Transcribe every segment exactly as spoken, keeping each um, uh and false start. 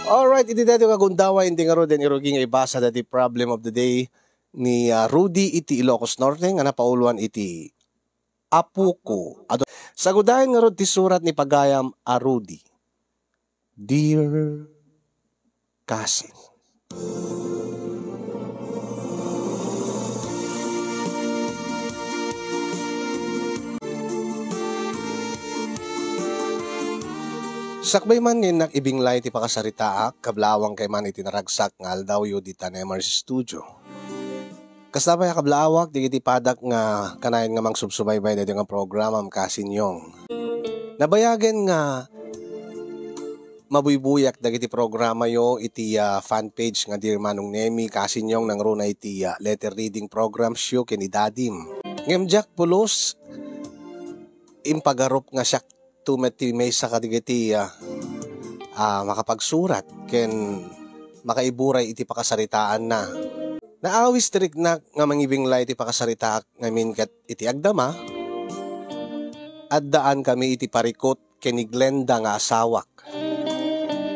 Alright, iti daytoy nga gundaway, indi ngaruden irugi nga ibasa daytoy problem of the day ni, ah, Rudy iti Ilocos Norte nga napauluan iti Apo ko. Adu-, sagudayen ngarud ti surat ni pagayam a Rudy. Dear Cousin. Sakbay man nga innak ibinglay ti pakasaritaak, kablaawangkay man iti naragsak nga aldawyo dita Nemars Studio. Kasta pay a kablaawak, dagiti padak nga kanayon nga mangsubsubaybay daytoy nga programam, Cousin Yong. Nabayagen nga mabuybuyak dagiti programayo iti, ah, fan page nga Dear Manong Nemi, Cousin Yong, nangruna iti, ah, letter reading programs yo ken ni Dadim. Ngem diak pulos impagarup nga siak to met ti maysa kadagiti, ah, ah, makapagsurat ken makaiburay iti pakasaritaanna. Naawis ti riknak nga mangibinglay iti pakasaritaak ngamin ket iti agdama, addaan kami iti parikut ken ni Glenda nga asawak.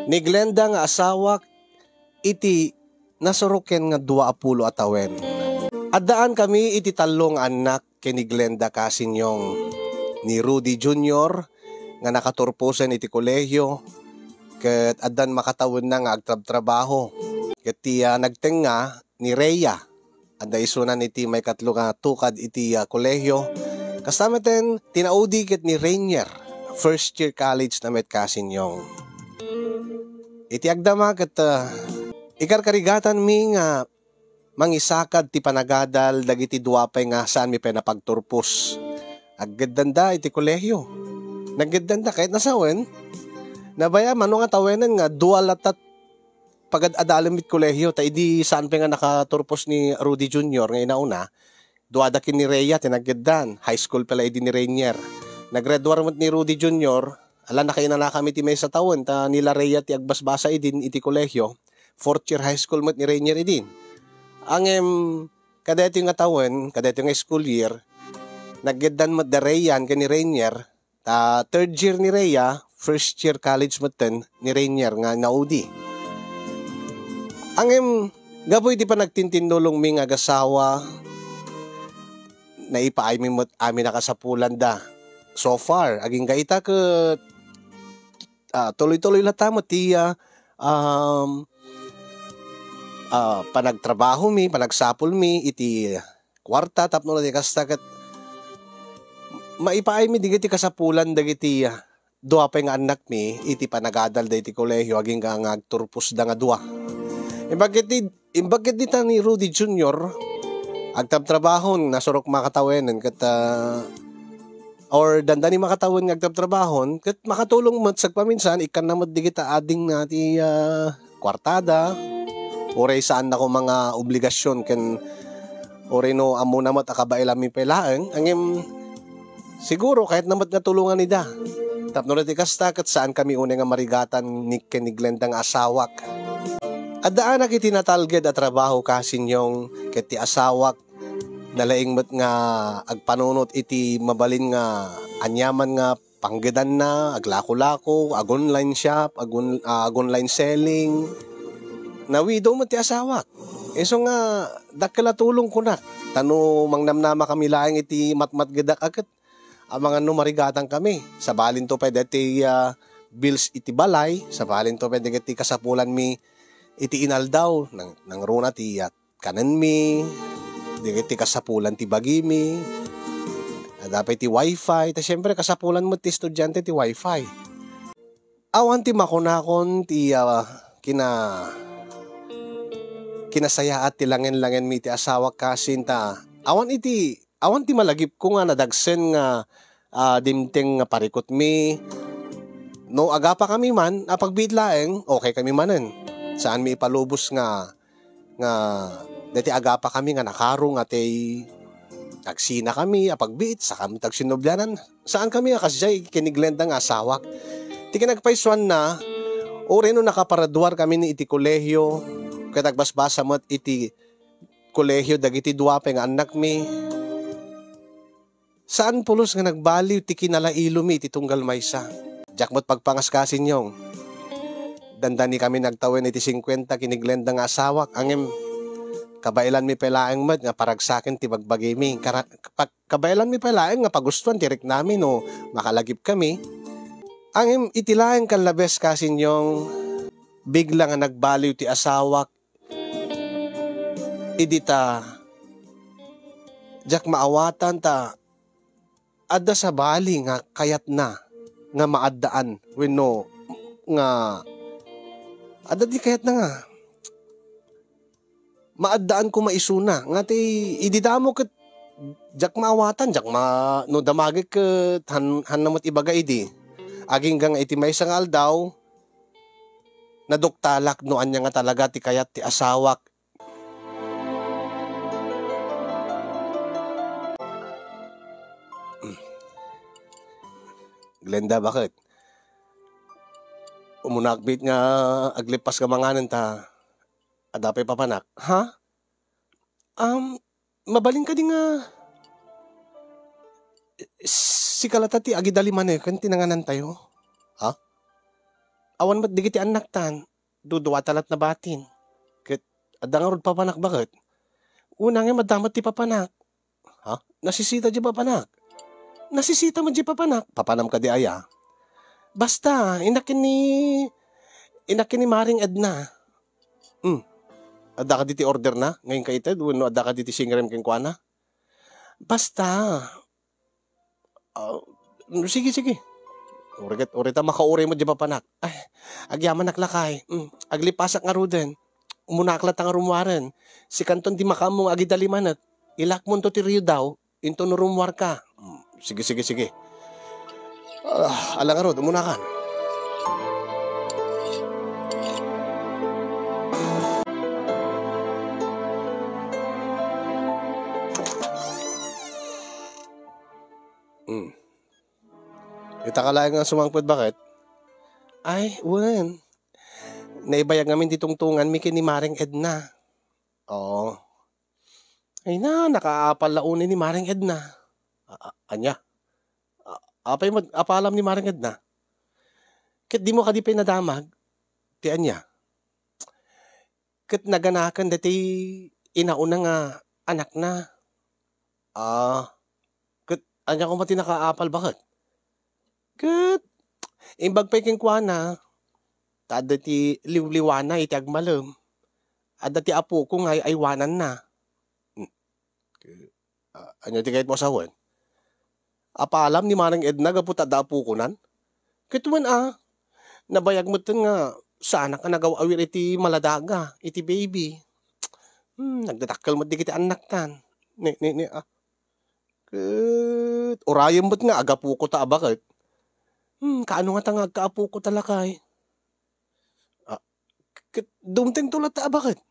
Ni Glenda nga asawak iti nasuroken nga dua a pulo a tawen. Addaan kami iti tallo nga annak ken ni Glenda, Cousin Yong, ni Rudy Junior nga nakaturposen iti kolehio, ket addan makatawenna nga agtrabtrabaho. Ket ti, ah, nagtengnga ni Rhea, adda isunan iti maikatlo nga tukad iti, ah, kolehio. Kasta metten ti naudi ket ni Rainier, first year college na met, Cousin Yong. Iti agdama ket, ah, ikarkarigatanmi nga mangisakad ti panagadal dagiti dua pay nga saanmi pay napagturpos. Aggeddanda iti kolehio. Naggeddanda ket nasawen. Nabaya, mano nga tawenen nga dua latta pagad-adalem iti kolehio, ta idi saan pay nga nakaturpos ni Rudy Junior nga inauna, duada ken ni Rhea ti naggeddan. High school pay la idi ni Rainier. Nag-grade one met ni Rudy Junior, ala, nakainanakam iti maysa tawen, ta ni la Rhea ti agbasbasa idin iti kolehio. Fourth year high school met ni Rainier idin. Ngem kadaytoy nga tawen, kadaytoy nga school year, naggeddan met da Rheaen ken ni Rainier, ta third year ni Rhea, first year college metten ni Rainier nga naudi. Ngem, gapu iti panagtintinnulongmi nga agasawa, naipaaymi met amin a kasapulanda. So far, agingga ita ket, ah, tuloy-tuloy latta met ti, ah, um, ah, panagtrabahomi, panagsapulmi iti kuarta tapno la ti kasta ket maipaaymi dagiti kasapulan dagiti, ah, dua pay nga annakmi iti panagadal dagiti kolehio agingga nga agturposda nga dua. Imbag ket di, imbag ket dita ni Rudy Junior, agtrabtrabahon, nasurok makatawenen ket, ah, or dandani makatawen nga agtrabtrabahon, ket makatulong met sagpaminsan, ikkanna met dagita adingna ti, ah, kuartada, uray saannako nga obligasyon ken uray no ammona met a kabaelanmi pay laeng, ngem siguro kayatna met nga tulongan ida. Tapno ti kasta, ket saankami unay nga marigatan ni, ken ni Glenda nga asawak. Addaanak iti natalged a trabaho, Cousin Yong, ket ti asawak nalaing met nga agpanunot iti mabalin nga aniaman nga panggedanna, aglakolako, ag-online shop, ag-on-, ah, ag-online selling. Nawidow met ti asawak. Isu nga, dakkel a tulong kunak. Ta no mangnamnama kami laeng iti matmatgedak a ket, amangan no marigatan kami. Sabalinto pay dagiti, ah, bills iti balay, sabalinto pay dagiti kasapulanmi iti inaldaw, nang-, nangruna ti, ah, kanenmi, dagiti kasapulan ti bagimi, adda pay ti wifi, ta siempre kasapulan met ti estudiante ti wifi. Awan ti makunakon ti, ah, kina-, kinasayaat ti langen-langenmi iti asawak, Cousin, ta awan iti, awan ti malagipko nga nadagsen nga, ah, dimteng nga parikutmi. No agapakami man a pagbiit laeng, okay kami manen. Saanmi ipalubos nga nga daytoy agapakami nga nakaro nga ti agsinakami a pagbiit, sakami ti agsinnobianan. Saankami a kasdiay ken ni Glenda nga asawak. Ti kinagpaysuanna, uray no nakaparaduarkami iti kolehio, ket agbasbasa met iti kolehio dagiti dua pay nga annakmi. Saan pulos nga nagbaliw ti kinalailomi iti tunggal maysa. Diak met pagpangas, Cousin Yong. Sanda ni kami nagtawen iti singkuenta ken ni Glenda nga asawak, ngem kabaelanmi pay laeng met nga paragsaken ti bagbagimi. Kara-, pa-, kabaelanmi pay laeng nga pagustuan ti riknami no makalagipkami. Ngem iti laeng kallabes, Kasinyong, bigla nga nagbaliw ti asawak idi ta diak maawatan ta adda sabali nga kayatna nga maaddaan wenno nga adda ti kayatna nga maaddaan koma isuna. Nga ti idi damo ket diak maawatan, diak ma-, no damagek ket han-, hanna met ibaga idi. Agingga nga iti maysa nga aldaw, naduktalak no ania nga talaga ti kayat ti asawak. Glenda, baket? Umunak met nga aglippas ka manganen ta adda pay papanak. Ha? Um, mabalin kadi nga sika latta ti agidalimaneken ti nanganantayo? Ha? Awan met dagiti annaktan, duduata latta batin. Ket adda ngarud papanak, baket? Una nga madamot ti papanak. Ha? Nasisita di papanak? Nasisita met di papanak? Papanam kadi aya? Basta, innak ni, innak ni Maring Edna. Hmm. Adda kadi ti order na? Ngayon ka ited? Wenno adda kadi ti singrem kenkuana? Basta. Ah, sige, sige. Uri ket, uri ta makauray met di papanak. Ay, agyamanak lakay. Hmm. Aglipasak ngaruden. Umunak latta nga rummuaren. Sikanton di makaammo nga agidalimanek. Ilakmonto ti Rio daw. Inton rummuarka. Hmm, sige, sige, sige. Ah, ala ngarud, umunakan. Hmm. Ita ka laeng nga sumangpet, baket? Ay, wen. Naibayag ngamin ti tungtunganmi ken ni Maring Edna. Oo. Ay na, nakaapal la unay ni Maring Edna. A-, a-, ania? A-, apay met apalam ni Maring Edna? Ket dimo kadi pay nadamag ti ania? Ket naganaken daytoy inauna nga anakna. Ah, ket ania koma ti nakaapal, baket? Ket imbag pay kenkuana, ta adda ti liwliwana iti agmalem. Adda ti apoko nga ay-aywananna. Hmm. Ke-, a-, ania ti kayatmo a sawen? Apalam ni Manang Edna gapu ta adda apokonan? Ket wen a, nabayag metten nga saanak a nagaw-awir iti maladaga, iti baby. Hmm, nagdadakkel met dagiti annaktan. Ni, ni, ni, ah. Ket urayem met nga agapoko ta a baket. Hmm, kaano ngata nga agkaapoko ta lakay? Ah, ket dumtengto latta a baket.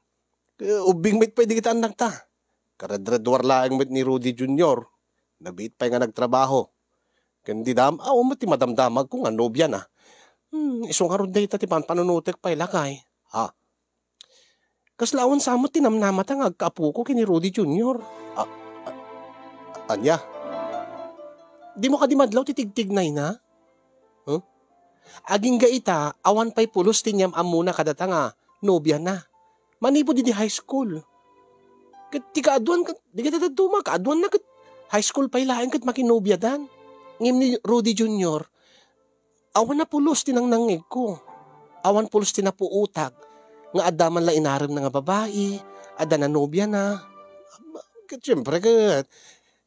Ket ubbing met pay dagiti annakta. Karedreduar laeng met ni Rudy Junior. Nabiit pay nga nagtrabaho. Ken di dam-, awan met ti madamdamagko nga nobiana. Hmm, isu ngarud dayta ti panpanunotek pay lakay. Ha? Kasla awan sa met ti namnamata nga agkaapoko ken ni Rudy Junior. A-, a-, ania? Dimo kadi madlaw ti tigtignayna? Huh? Agingga ita, awan pay pulos ti inyam-ammona kadata nga nobiana. Manipud idi high school. Ket ti kaaduan ket, dagiti dadduma, kaaduanna ket high school pay laeng ket makinnobiadan. Ngem ni Rudy Junior, awan a pulos ti nangnangngegko. Awan pulos ti napuotak nga adda man la inaremna nga babai, adda nanobiana. Ket siempre ket,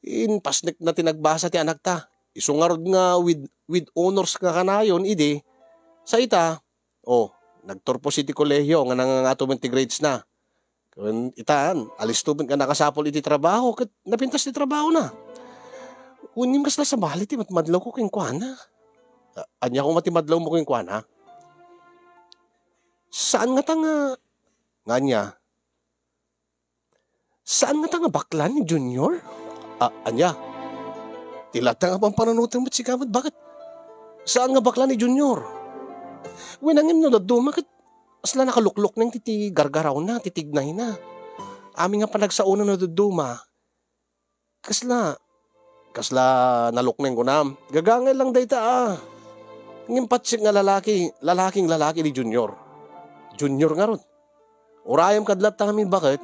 impasnekna ti nagbasa ti anakta. Isu ngarud nga with, with honors nga kanayon idi, sa ita, oh, nagturpos iti kolehio nga nangangato met ti grades na. Ken itan, alisto met nga nakasapul iti trabaho, ket napintas ti trabahona. Wen ngem kasla sabali ti madmadlawko kenkuana. A-, ania koma ti madlawmo kenkuana? Saan ngata nga, nga ania? Saan ngata nga bakla ni Junior? A-, ania? Ti latta nga pampanunotem met sika met, baket? Saan nga bakla ni Junior? Wen, ngem no dadduma ket kasla nakaluklukneng ti, ti gargarawna, ti tignayna. Amin nga panagsaona no dadduma, kasla, kasla nalukneng kunam. Gagangay lang dayta, a. Ngem patsek nga lalaki, lalaking lalaki ni Junior. Junior ngarud. Urayem kad latta ngamin baket,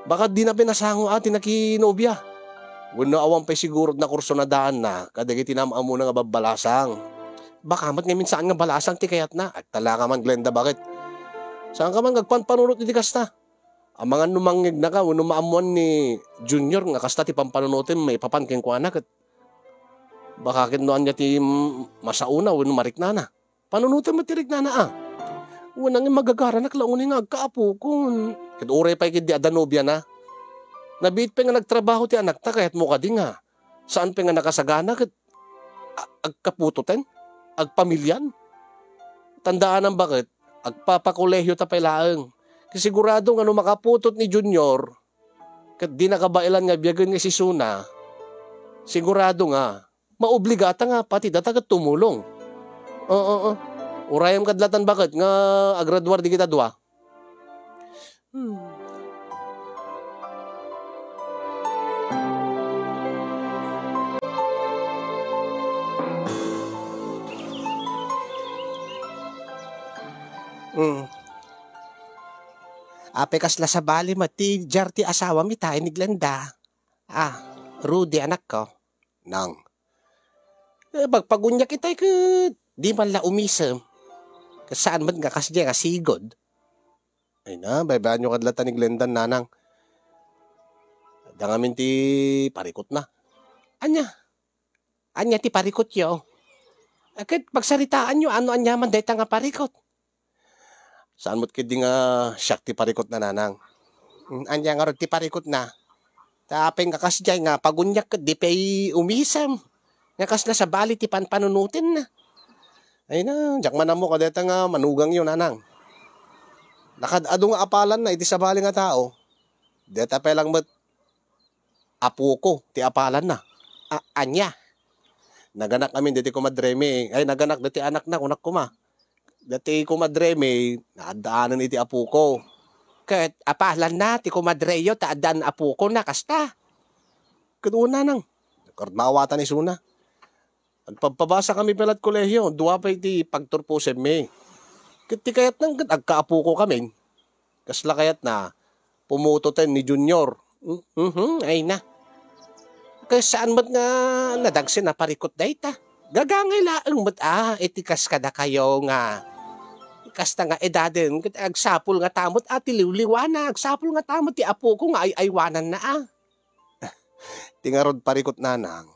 baka dina pay nasango a ti nakinobia. Wenno awan pay siguro nakurso na daanna kadagiti naam-ammona nga babbalasang. Baka met ngamin saan nga balasang ti kayatna. Agtalaka man, Glenda, baket. Saanka man nga agpanpanunot iti kasta? Amangan no mangngegnaka wenno maammoan ni Junior nga kasta ti pampanunotem maipapan kenkuana ket baka ket no ania ti m-, masaona wenno mariknana. Panunotem met ti riknana a. Wen, nangin magagaranak la unay nga agkaapokon. Ket uray pay ketdi adda nobiana. Nabiit pay nga nagtrabaho ti anakta, kayatmo kadi nga saan pay nga nakasagana ket a-, agkaputoten, agpamilian? Tandaanam baket, agpapakolehiota pay laeng. Ket sigurado nga no makaputot ni Junior, ket di nakabaelan nga biagen nga si Suna, sigurado nga maobligata nga pati data ket tumulong. Oo, oo. Urayem kad latan baket nga agraduar digita dua. Hmm. Hmm. Apay kasla sabali met ti diar ti asawam ita, ni Glenda? Ah, Rudy, anakko. Nang. Eh, pagpagunyak itay ket di man la umisem. Ket saan met nga kasdiay nga sigud. Ay na, baybayanyo kad latan ni Glenda, nanang. Adda ngamin ti parikutna. Ania? Ania ti parikutyo? Eh, ket pagsaritaanyo, ano aniaman dayta nga parikut? Saan met ketdi nga siak ti parikutna, nanang? Mm, ania ngarud ti parikutna? Ta apay nga kasdiay nga pagunyak ket di pay umisem. Nga kasla sabali ti panpanunotenna. Ay na, diak man ammo kadayta nga manugangyo, nanang. Nakad-adu nga apalanna iti sabali nga tao. Dayta pay lang met apoko ti apalanna. A-, ania? Naganak amin daytoy komadremi. Ay, naganak daytoy anakna, kunak koma. Daytoy komadremi, naaddaanen iti apoko. Ket apalanna ti komadreyo ta addaan apokona, kasta? Ket wen, nanang. Nagkarud maawatan isuna. Agpabpabasakami pay la't kolehio, dua pay ti pagturposenmi. Ket ti kayatna ket agkaapokokamin. Kasla kayatna, pumutoten ni Junior. Mm, mhm, ay na. Ket saan met nga nadagsen a parikut dayta? Gagangay laeng met a, iti kas kadakayo nga kasta nga edaden, ket agsapul ngata met a ti liwliwana, agsapul ngata met ti apoko nga ay-aywananna a. Ti ngarud parikut, nanang.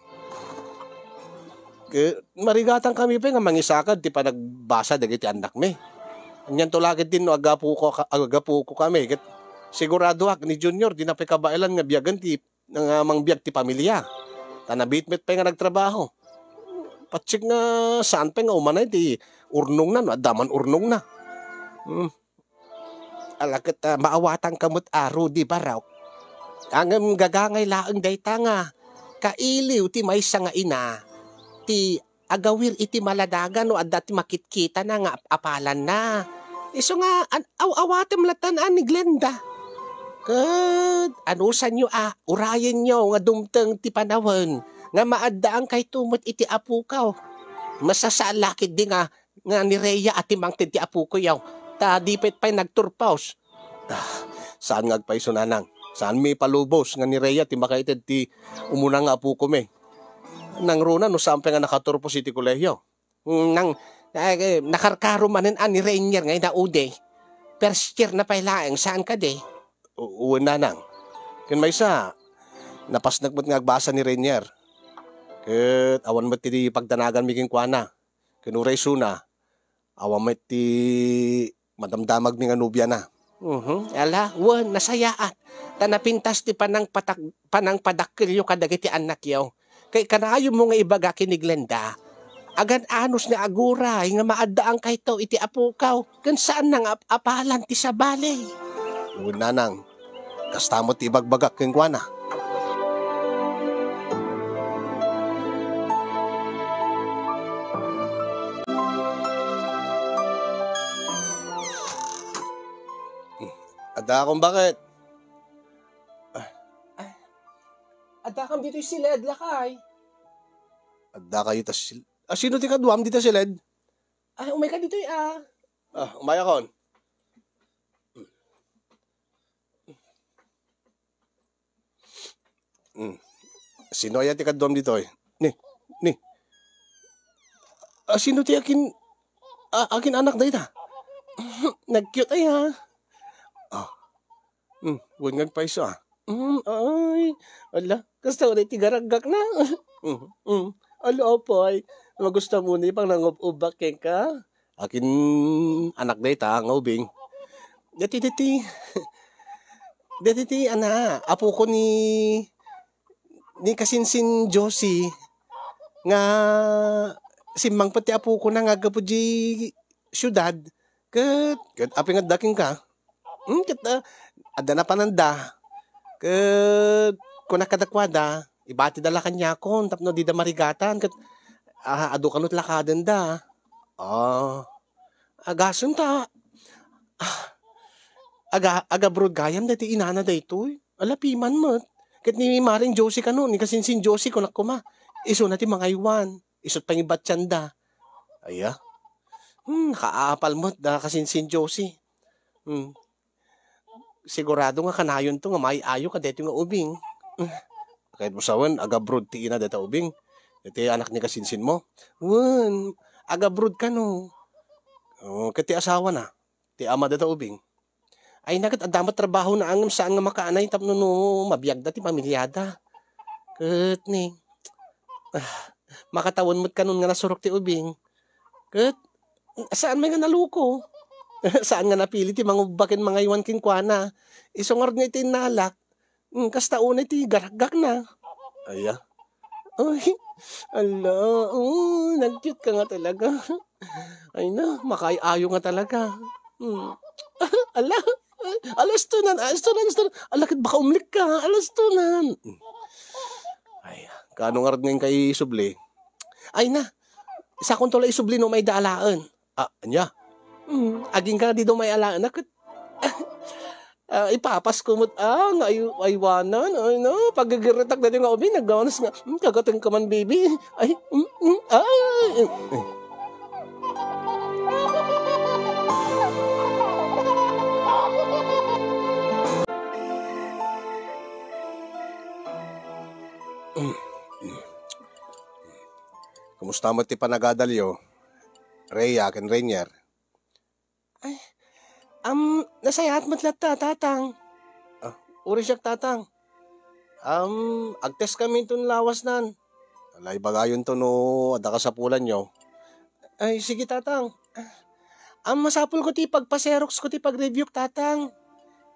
Ke-, marigatankami pay nga mangisakad ti panagbasa dagiti annakmi. Anianto la ketdin no agapoko ka-, agapokokami, ket siguradoak ni Junior dina pay kabaelan nga biagen ti, nga mangbiag ti pamilia. Ta nabitbit pay nga nagtrabaho. Patsik nga saan pay nga umanay ti urnongna no adda man urnongna. Hmm. Ala ket, ah, maawatanka met a, Rudy Barok. Ngem gagangay laeng dayta nga kailiw ti maysa nga ina ti agawir iti maladagan no adda ti makitkitana nga ap-, apalanna. Isu nga an-, aw-awatem latan a ni Glenda. Ket anusanyo a, urayenyo nga dumteng ti panawen nga maaddaankayto met iti apokaw. Masasaan la ketdi nga nga ni Rhea a ti mangted ti apokoyo, ta di pay nagturpos. Ah, saan nga agpayso, nanang. Saanmi ipalubos nga ni Rhea ti makaited ti umuna nga apokomi. Nangruna no saan pay nga nakaturpos iti kolehio. Nang, eh, nakarkaro manen a ni Rainier nga inaudi. First year na pay laeng, saan kadi? U-, wen, nanang. Ken maysa, napasnek met nga agbasa ni Rainier. Ket awan met ti pagdanaganmi kenkuana. Ken uray isuna, awan met ti madamdamagmi nga nobiana. Mhm. Ala, wen, nasayaat. Ta napintas ti panangpatak-, panangpadakkelyo kadagiti annakyo. Kay kanayon mo nga ibaga ken ni Glenda, agan-anos nga aguray nga maaddaankayto iti apokaw, ken saan nga ap-apalan ti sabali. Wen, nanang, kasta met ti ibagbagak kenkuana. Adda akon baket. Ay, adda kam ditoy siled, lakay. Adda kayo ta sil-, ah, sino ti kaduam dita siled? Ay, umay ka ditoy, ah. Ah, umayakon. Mm. Sino aya ti kaduam ditoy? Ni, ni. Ah, sino ti akin, ah, akin anak dayta? Nag-cute aya. Ah. Mm, wen nga agpayso, ah. Mm, ay. Ala, kasta unay ti garaggak na. Mm, mm. Ala, apay. Magusta mo ni pang nangub-ubbak kenka? Akin anak dayta nga ubing. Dati, dati. Dati ti ana, apoko ni, ni kasinsin Josie nga simmangpet ti apokona nga aggapu di siudad. Ket, ket apay nga adda kenka? Hmm, ket, ah, adda napananda. Ket kunak kadakuada, ibatida la kaniakon tapno dida marigatan ket, ah, adu kano ti lakadenda. Ah, agasem ta, ah, aga-, agabroad gayam daytoy inana daytoy. Ala, piman met. Ket ni Maring Josie kano, ni kasinsin Josie, kunak koma. Isuna ti mangaywan. Isu't pangibatianda. Aya. Hmm, nakaapal met da kasinsin Josie. Hmm. Sigurado nga kanayonto nga maay-ayo kadaytoy nga ubing. Ket mo sawen, agabroad ti ina dayta ubing. Iti anak ni kasinsinmo? Wen, agabroad kano. Oh, ket ti asawana? Ti ama dayta ubing? Ay, na ket adda met trabahona ngem saan nga makaanay tapno no mabiagda ti pamiliada. Ket ni, ah, makatawen met kanon nga nasurok ti ubing. Ket saan met nga naluko. Saan nga napili ti mangubba ken mangaywan kenkuana. Isu ngarud nga iti innalak, mm, kasta unay ti garaggakna. Aya. Ay, ala, oh, nag-cute ka nga talaga. Ay na, makaay-ayo nga talaga. Hmm. Ala, ala, alas tunan, alas tunan, alas tunan. Ala, ket baka umlikka, alas tunan. Ay, kaano ngarud ngayon kay isubli? Ay na, sakonto la isubli no may daalaen. Ah, anya? Hmm, agingga di do may alaen, a, ket ah, ipapasko met, ah, nga ay-, aywanan, ay na, pagigirretak dati nga ubing, naggawanas nga, hmm, kagateng ka man, baby. Ay, hmm, hmm, ay, hmm, hmm. Kumusta met ti panagadalyo, Rhea ken Rainier? Ay, am, nasayaat met latta, Tatang. Ah, uri siak, Tatang. Am, agtestkami inton lawasnan. Ala, ibagayonto no adda kasapulanyo. Ay, sige, Tatang. Am, masapulko ti pagpaseroksko ti pag-reviewk, Tatang.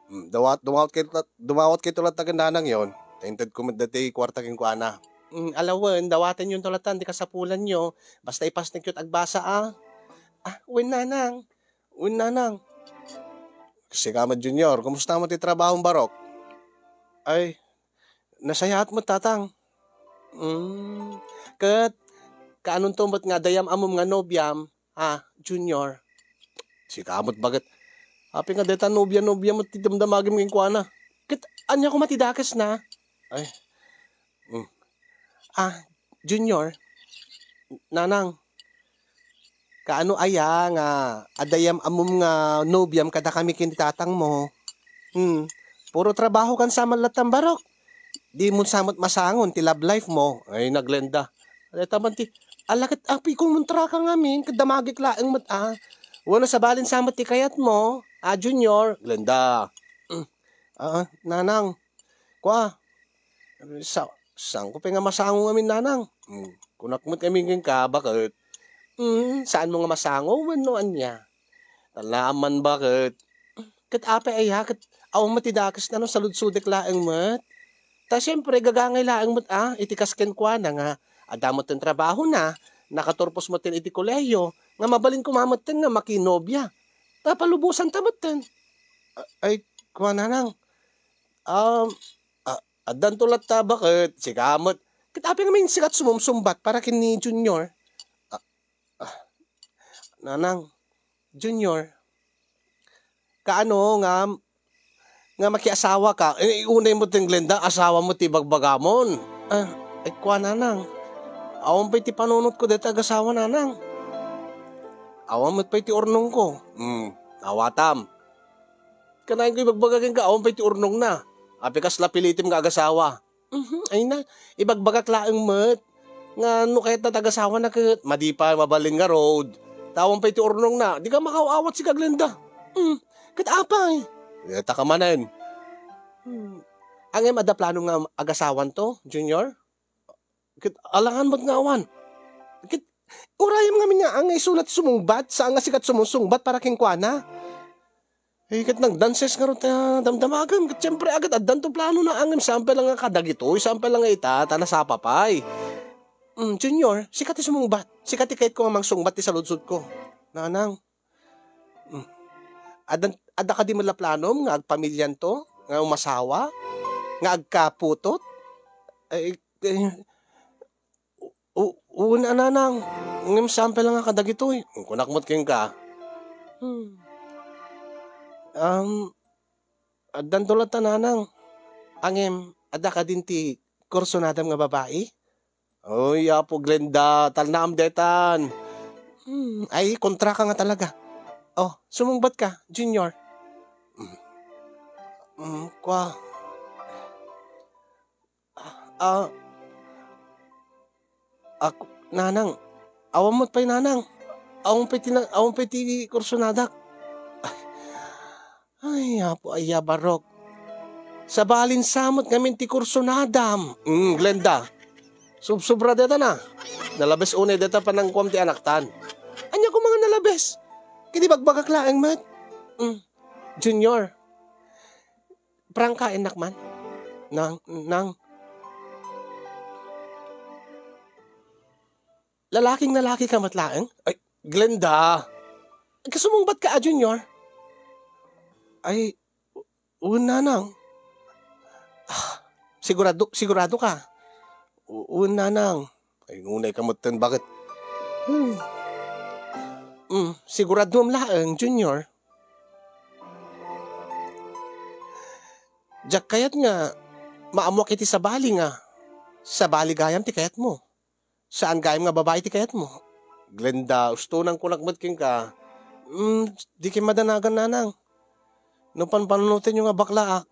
Hmm, dawat-, dumawat kay, dumawat kay tulat taga nanang yon. Ta intedko met dati kuarta kenkuana. Hmm, ala wen, dawatenyon tulatan ti kasapulanyo. Basta ipasnekyo ti agbasa, a. Ah, wen, Nanang. Wen, Nanang. Sika met, Junior, kumusta met ti trabahom, Barok? Ay, nasayaat met, Tatang. Mm, ket, kaanonto met nga adda ammom nga nobiam, a, Junior? Sika met, baket. Apay nga dayta nobia-nobia met ti damdamagim kenkuana? Ket, ania koma ti dakesna? Ay, mm. Ah, Junior, Nanang, kaano aya nga adda ammom nga nobiam kadakami ken ni tatangmo? Hmm, puro trabaho kan sa met latta, Barok. Dimon sa met masangon ti love life mo. Ay, na Glenda. Dayta man ti, ala ket apay kumontraka ngamin, ket damagek laeng met, a. Wenno sabalin sa met ti kayatmo, a, Junior. Glenda. Mm. Ah, Nanang. Kua, sa-, saanko pay nga masango ngamin, Nanang? Hmm, kunak met ngamin kenka, baket. Hmm, saanmo nga masango wenno ania? Talaman, baket. Ket apay aya, ket awan met ti dakesna no saludsodek laeng met. Ta siempre, gagangay laeng met, a, iti kas kenkuana nga adda metten trabahona, nakaturpos metten iti kolehiyo, nga mabalin koma metten nga makinobia. Ta palubosanta metten. A-, ay, kua, Nanang. Um, a-, addanto latta, baket, sika met. Ket apay ngamin sika ti sumumsumbat para ken ni Junior? A-, a, Nanang, Junior, kaano nga, nga makiasawaka? Eh, unay met ti Glenda, asawa met ti ibagbagamon. A, ay, kua, Nanang. Awan pay ti panunotko dayta agasawa, Nanang. Awan met pay ti urnongko. Hmm, awatam. Kanayon ko ibagbaga kenka, awan pay ti urnongna. Apay kasla pilitem nga agasawa? Mhm, ay na, ibagbagak laeng met nga no kayatna ti agasawana ket madi pay mabalin ngarud. Ta awan pay ti urnongna, dika makaaw-awat sika, Glenda. Hmm, ket apay? Dayta ka manen. Hmm, ngem adda planom nga agasawanto, Junior? Ket alangan met nga awan. Ket urayem ngamin nga, nga isuna ti sumungbat, saan nga sika ti sumunsungbat para kenkuana. Eh, ket nagdanses ngarud ta damdamagem. Ket siempre, ket addanto planona ngem saan pay la nga kadagitoy, saan pay la nga ita, ta nasapa pay. Mm, Junior, sika ti sumungbat. Sika ti kayatko nga mangsungbat ti saludsodko. Nanang. Mm. Adda, adda kadi met la planom nga agpamilianto, nga umasawa, nga agkaputot? Eh, eh, u-, u-, una, nanang. Ngem saan pay la nga kadagitoy. Kunak met kenka. Hmm. Um, addanto latta, nanang. Ngem, adda kadin ti kursunadam nga babai? Oy, Apo Glenda, talnaam detan. Hmm, ay, kontra ka nga talaga. Oh, sumungbat ka, Junior. Hmm. Hmm, kwa. Ah, ak-, nanang, awan met pay, nanang. Awan pay ti na-, awan pay ti kursunadak. Ay, ay, Apo, ay, barok. Sabalin sa met ngamin ti kursunadam. Mm, Glenda. Subsobra deta na. Nalabes unay deta panangkuam ti anaktan. Ania koma nga nalabes? Ket ibagbagak laeng met. Mm. Junior. Prangkaennak man. Nang, nang. Lalaking lalaki ka met laeng? Ay, Glenda. Kasumungbat ka, a Junior? Ay, u-, wen, nanang. Ah, sigurado, sigurado ka? U-, wen, nanang. Ay, ngunay ka met ten, bakit? Hmm. Hmm, siguradoam laeng, Junior. Diak kayat nga maammoak iti sabali nga sabali gayam ti kayatmo. Saan gayam nga babai ti kayatmo. Glenda, usto nang kunak met kenka, mm, di ket madanagan, nanang. No panpanunotenyo nga baklaak,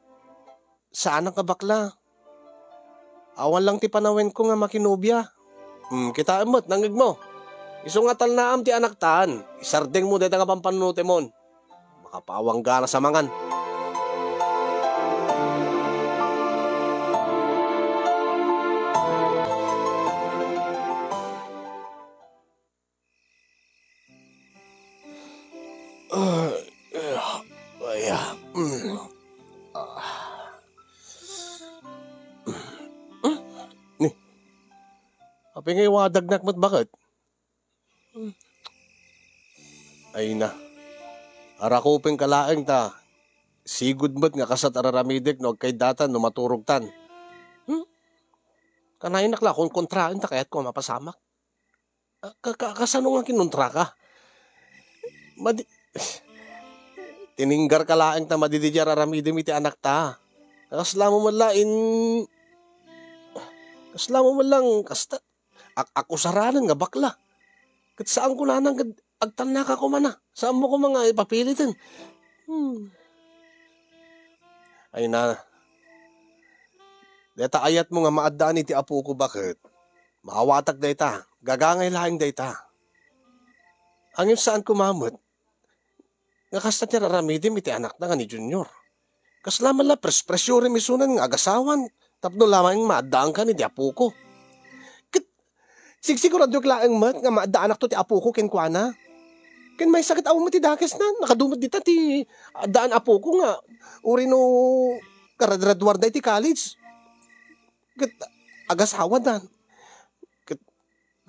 saanak nga bakla. Awan lang ti panawenko nga makinobia. Hmm, kitaem met, nangngegmo. Isu nga talnaam ti anaktan, isardengmo dayta nga panpanunotemon. Makapaawang gana sa mangan. Ah, ah, ay, ah, mm. Ah. Hmm? Ni, apay nga iwadagnak met, baket? Hmm. Ay na. Arakupenka laeng ta sigud met nga kasat araramidek no agkaiddatan no maturogtan. Hmm? Kanayonak la a konkontraen ta kayatko a mapasamak. Ah, ka-, ka-, kasano nga kinontraka? Madi-, tininggarka laeng ta madi diay aramidem iti anakta. Kasla mo met la in-, kasla mo met lang kasta, ak-, akusaranen nga bakla. Ket saan kunana nga agtalnaka koma na. Saan mo koma nga ipapiliten. Hmm. Ay na. Dayta ayatmo nga maaddaan iti apoko, baket. Maawatak dayta. Gagangay laeng dayta. Ngem saan koma met nga kasta ti ar-aramidem iti anakna nga ni Junior. Kasla man la pres-presyurem isunan nga agasawan tapno laeng maaddaankan iti apoko. Ket sigsiguraduek laeng met nga maaddaanakto ti apoko kenkuana. Ken maysa ket awan met ti dakesna, nakadu met dita ti addaan apoko nga uri no graduarda iti college. Ket agasawadan. Ket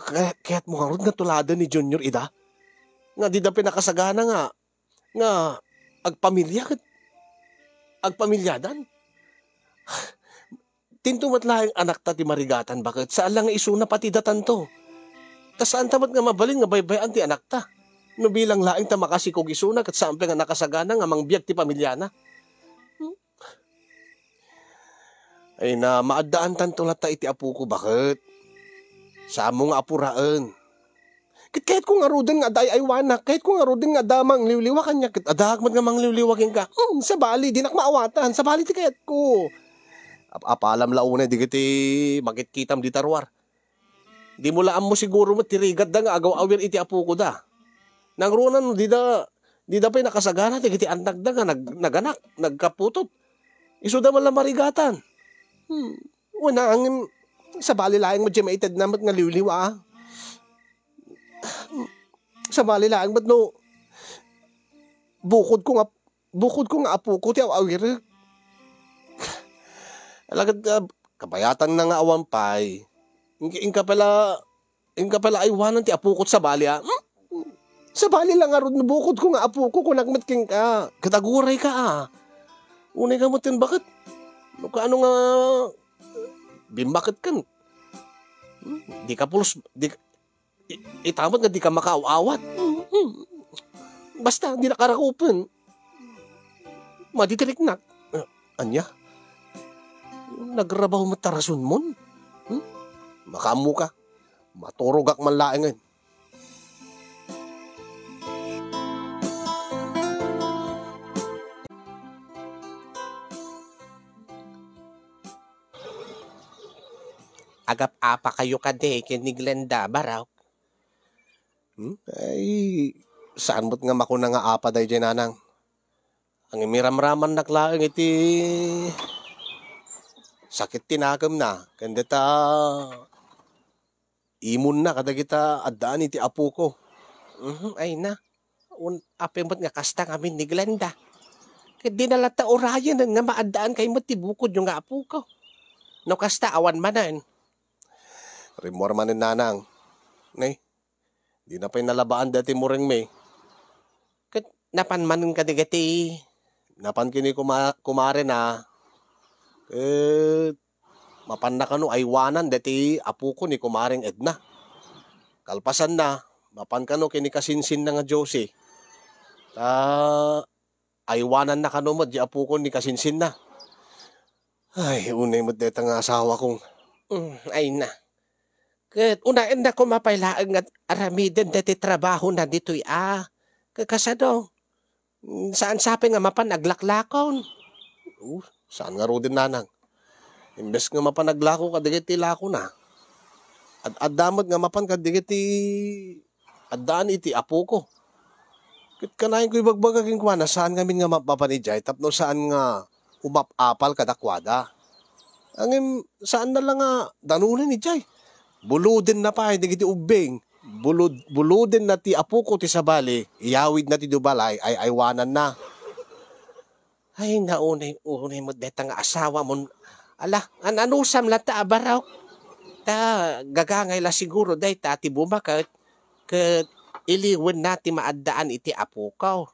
kay-, kayatmo ngarud nga tuladen ni Junior ida? Nga dida pinakasagana nga, nga agpamilia ket agpamiliadan? Tinto met laeng anakta ti marigatan, baket saan la nga isuna pati datanto. Ta saanta met nga mabalin nga baybay-an ti anakta. No bilang laeng ta makasikog isuna ket saan pay nga nakasagana nga mangbiag ti pamiliana. Hmm? Ay na, maaddaantanto latta iti apoko, baket. Saanmo nga apuraen. Ket kayatko ngaruden nga adda ay-aywanak, kayatko ngaruden nga adda mangliwliwa kaniak, ket addaak met nga mangliwliwa kenka. Hmm, sabali, dinak maawatan, sabali ti kayatko. Ap-, apalam la unay dagiti makitkitam dita ruar. Dimo la ammo siguro met ti rigatda nga agaw-awir iti apokoda. Nangruna no dida, dida pay nakasagana dagiti annakda nga nag-, naganak, nagkaputot. Isuda man la marigatan. Hmm. Wen, ngem sabali laeng met diay maitedna met nga liwliwa, a. Sabali laeng met no bukodko nga, bukodko nga apoko ti aw-awirek. Alagad, ah, kabayatanna nga awan pay. Inka, inka pala, inka pala aywanan ti apoko ti sabali, a. Hmm? Sabali la ngarud no bukodko nga apoko, kunak met kenka. Ket agurayka, a. Unay ka met ken baket. No kaano nga bimmaketkan. Hmm? Dika pulos, di, i-, ita met nga dika makaaw-awat. Hmm, hmm. Basta, dinaka rakupen. Madidiriknak. Ah, ania? Nagrabaw met ta rasonmon? Hmm? Makaammoka. Maturogak man laengen. Agap-apakayo kadi ken ni Glenda, Barok? Hmm? Ay, saan met nga makuna nga apa daydiay, nanang? Ngem iramramannak laeng iti sakit ti nakemna, ken dayta imonna kadagita addaan iti apoko. Mhm, ay na. Un-, apay met nga kasta ngamin ni Glenda. Ket dina latta urayenen nga maaddaankayo met ti bukodyo nga apoko. No kasta, awan manen. Rimmuar manen, nanang. Ne, dina pay nalabaan daytoy murengmi. Ket napan manen kadagiti, napan ken ni kuma-, kumarena. Ket mapanna kano aywanan daytoy apoko ni kumareng Edna. Kalpasanna, mapan kano ken ni kasinsinna nga Josie. Ta aywananna kano met diay apoko ni kasinsinna. Ay, unay met dayta nga asawakon. Mm, ay na. Ket unaenna koma pay laeng nga aramiden daytoy trabahona ditoy a. Ket kasano? Mm, saan sapay nga mapan aglaklakon? Oh, saan ngaruden, nanang? Imbes nga mapan aglako kadagiti lakona, ad-adda met nga mapan kadagiti addaan iti apoko. Ket kanayon ko ibagbaga kenkuana, saan ngamin nga mapmapan idiay tapno saan nga umap-apal kadakuada. Ngem saanna la nga danonen idiay. Bulodenna pay dagiti ubbing. Bulod-, bulodenna ti apoko ti sabali, iyawidna ti dubalay, ay-aywananna. Ay, naunay-unay met dayta nga asawamon. Ala, an-anusam latta a Barok. Ta gagangay la siguro dayta ti bumaket ket iliwenna ti maaddaan iti apoko.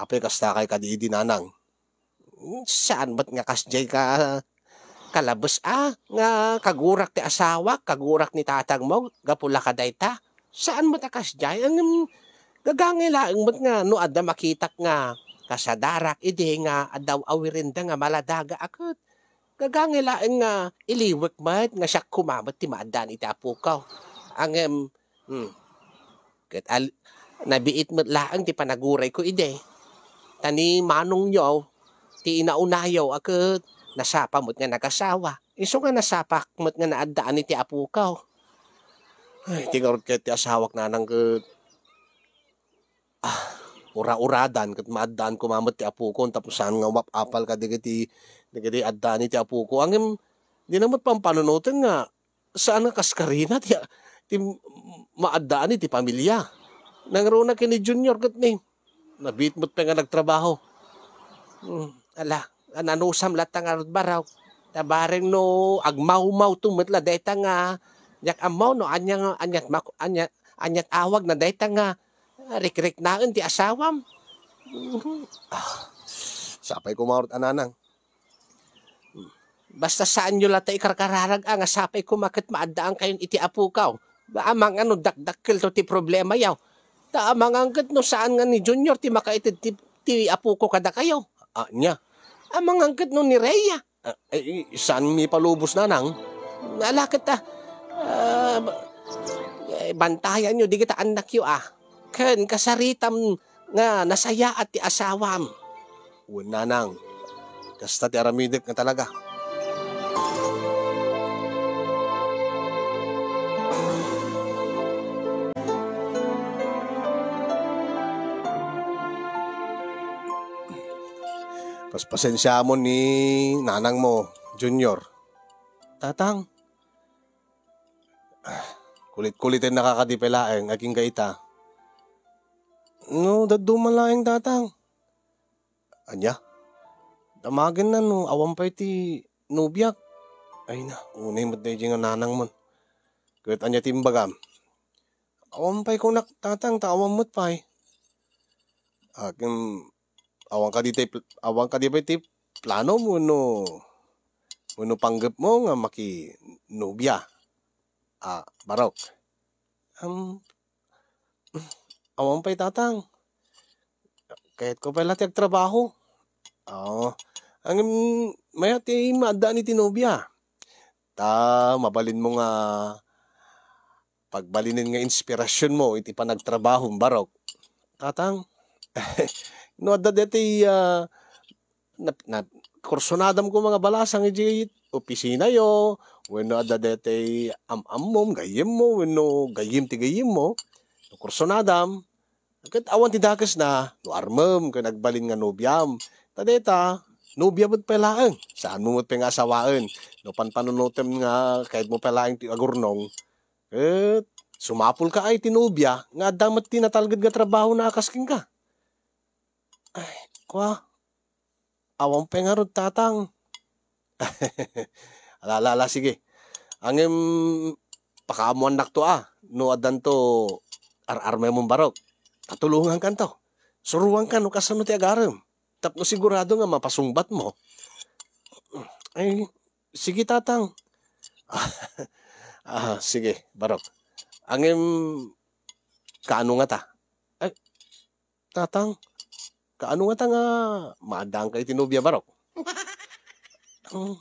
Apay, kasta kay kadi idi, nanang? Hmm, saan met nga kasdiay ka kalabes a, nga kagurak ti asawak, kagurak ni tatangmo, gapu la kadayta? Saan met a kasdiay? Ngem gagangay laeng met nga no adda makitak nga kasadarak idi nga adda awirenda nga maladaga a ket gagangay laeng nga iliwek met nga siak koma met ti maaddaan iti apoko. Ngem, hmm, ket al-, nabiit met laeng ti panagurayko idi. Ta ni manongyo, ti inaunayo a ket nasapa met nga nagasawa. Isu nga nasapak met nga naaddaan iti apoko. Ay, ti ngarud ket ti asawak, nanang, ket, ah, ura-uradan ket maaddaan koma met ti apokon tapno saan nga umap-apal kadagiti, dagiti addaan iti apoko. Ngem, dina met pampanunoten nga saan nga kaskarina ti, ti maaddaan iti pamilia. Nangruna ken ni Junior ket ni, nabiit met pay nga nagtrabaho. Hmm, ala, an-anusam latta ngarud, Barok. Ta bareng no agmawmawto met la dayta nga, diak ammo no ania nga, aniat mak-, ania, aniat awagna dayta nga rikriknaen ti asawam. Mhm. Ah, sapay koma ngarud a, nanang. Basta saanyo latta ikarkararag a nga sapay koma ket maaddaankayon iti apoko. Amangan no dakdakkelto ti problemayo. Ta amangan ket no saan nga ni Junior ti makaited ti, ti apoko kadakayo. Ania? Amangan ket no ni Rhea. Ah, eh, eh, saan mi palubos, nanang? Ala ket, ah, ah, ba-, eh, bantayanyo dagita annakyo, ah. Ken kasaritam nga nasayaat ti asawam. Wen, nanang. Kasta ti aramidek nga talaga. Paspasensiamon ni nanangmo, Junior. Tatang, kulit-kuliten nakakadipay laeng agingga ita. No, dadduma laeng, Tatang. Ania? Damagenna no awan pay ti nobiak. Ay na, unay met daydi nga nanangmon. Ket ania ti imbagam? Awan pay kunak, Tatang, ta awan met pay. Akin, awan kadi tay pl-, awan kadi pay ti planom wenno, wenno panggepmo nga makinobia? Ah, Barok. Am, awan pay, Tatang. Kayatko pay la ti agtrabaho. Oo. Ngem, mayat ti maaddaan iti nobia. Ta, mabalinmo nga pagbalinen nga inspirasionmo iti panagtrabahom, Barok. Tatang, no adda daytoy, ah, nap-, nap-, kursunadam koma nga balasang idiay opisinayo, wenno adda daytoy am-ammom, gayyemmo, wenno gayyem ti gayyemmo, no kursunadam, ket awan ti dakesna, no armem ken agbalin nga nobiam. Ta dayta, nobia met pay laeng, saanmo met pay nga asawaen. No panpanunotem nga kayatmo pay laeng ti agurnong, ket sumapulka ay ti nobia nga adda met ti natalged nga trabahona a kas kenka. Ay, kua, awan pay ngarud, Tatang. Ala, ala, ala, sige. Ngem, pakaammoannakto a, no addanto ar-armemon, Barok. Tatulongankanto. Suroanka no kasano ti agarem. Tapno sigurado nga mapasungbatmo. Ay, sige, Tatang. Ah, sige, Barok. Ngem, kaano ngata? Ay, Tatang, kaano ngata nga maaddaanka iti nobia, Barok? Hmm.